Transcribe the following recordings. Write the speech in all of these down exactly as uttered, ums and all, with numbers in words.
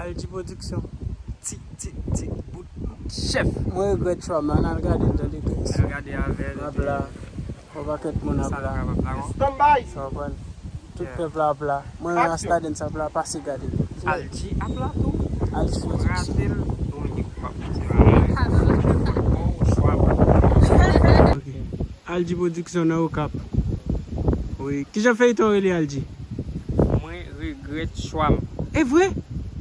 L G Production. Ti, ti, ti bout chèf. Mwen regrèt chwa m, ann al gade l tande, guys. Al gade avè l. M ap la. Yon pakèt moun ap la. Sa w konprann? Tout pèp la ap la. Mwen menm Rasta Dance ap la, pase gade. Alji ap la tou. Alji Production. Rate l, Dominique Pap. Ok. Alji Production nan Okap. Wi. Kijan feyton rele, Alji? Mwen regrèt chwa m. E vre?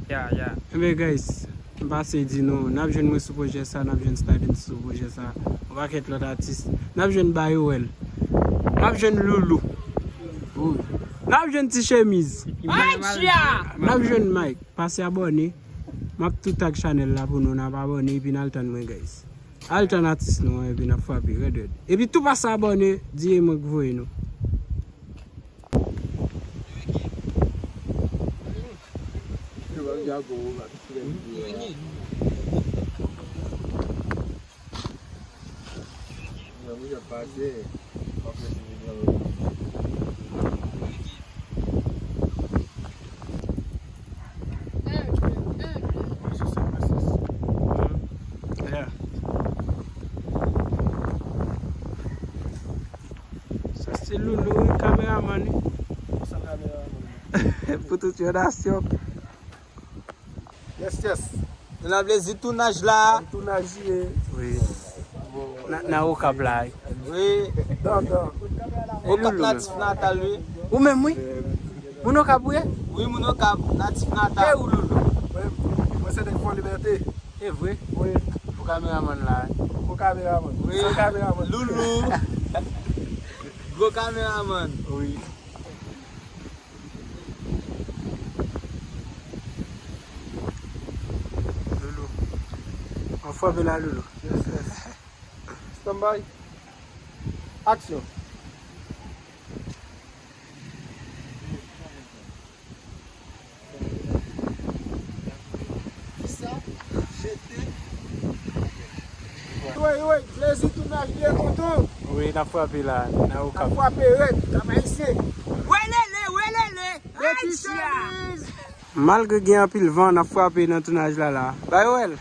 Ya, ya. Enben, guys, m pase di nou, n ap jwenn mwen sou pwojè sa, n ap jwenn Stardens sou pwojè sa. Yon pakèt lòt atis. N ap jwenn Bayowèl. N ap jwenn Loulou. Wi. N ap jwenn Ti Chemiz. N ap jwenn Mike. Pase abòne. M ap tou tag chanèl la pou nou, n ap abòne epi n al tann mwen, guys. Al tann atis nou an, epi n ap frape rèd rèd. Epi tou pase abòne, di e mwen k voye nou. Yeah. Sa se Loulou, wi, kameramann, wi. Pou tout yon nasyon. Yes, yes. Nou nan plezi tounaj la. Tounaj ye. Wi. Nan, nan Okap la, wi. Wi. Okap natif natal, wi. Ou menm, wi. Moun Okap, wi. Wi, moun Okap, natif natal. E ou, Loulou? Mwen, mwen se nèg Fò Libète. E vre? Wi. Gwo kameramann la, wi. Gwo kameramann. Wi. San kameramann. Loulou. Gwo kameramann. Wi. Loulou. An frape la, Loulou. Yes, yes. Stand by. Action. Kisa? Jete. Wi, wi, plezi tounaj byen kontan. Wi, n ap frape la, nan Okap. N ap frape rèd, Kap Ayisyen. Welele, welele. Beti chemiz. Malgre gen anpil van, n ap frape nan tounaj la, la. Bay wèl.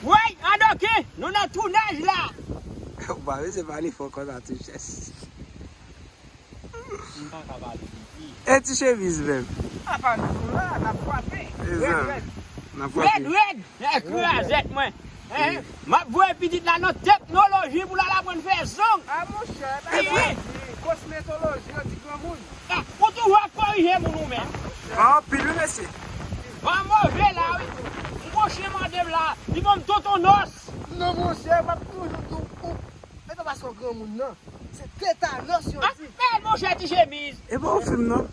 Woy, andoke, nou nan tounaj la. Ou pa bezwen pale fò konsa, ti chèch. M pa ka pale piti. E ti chemiz menm. Apa nou la, n ap frape. Rèd, rèd. N ap frape. Rèd, rèd. E krazèt mwen. Hein? M ap voye pitit la nan teknoloji pou l al aprann fè zong. A monchè, bagay sa di kosmetoloji, yo di granmoun. Ah, ou toujou ap korije moun ou menm. Van anpil wi mesye. Van move la wi. M gwo chen mande m la, li ban m tonton nòs. Non monchè, m ap toujou di w, ou, men pa pase yon granmoun nan. Se tetanòs yo di. Ah, men monchè ti chemiz. E pa yon fim non.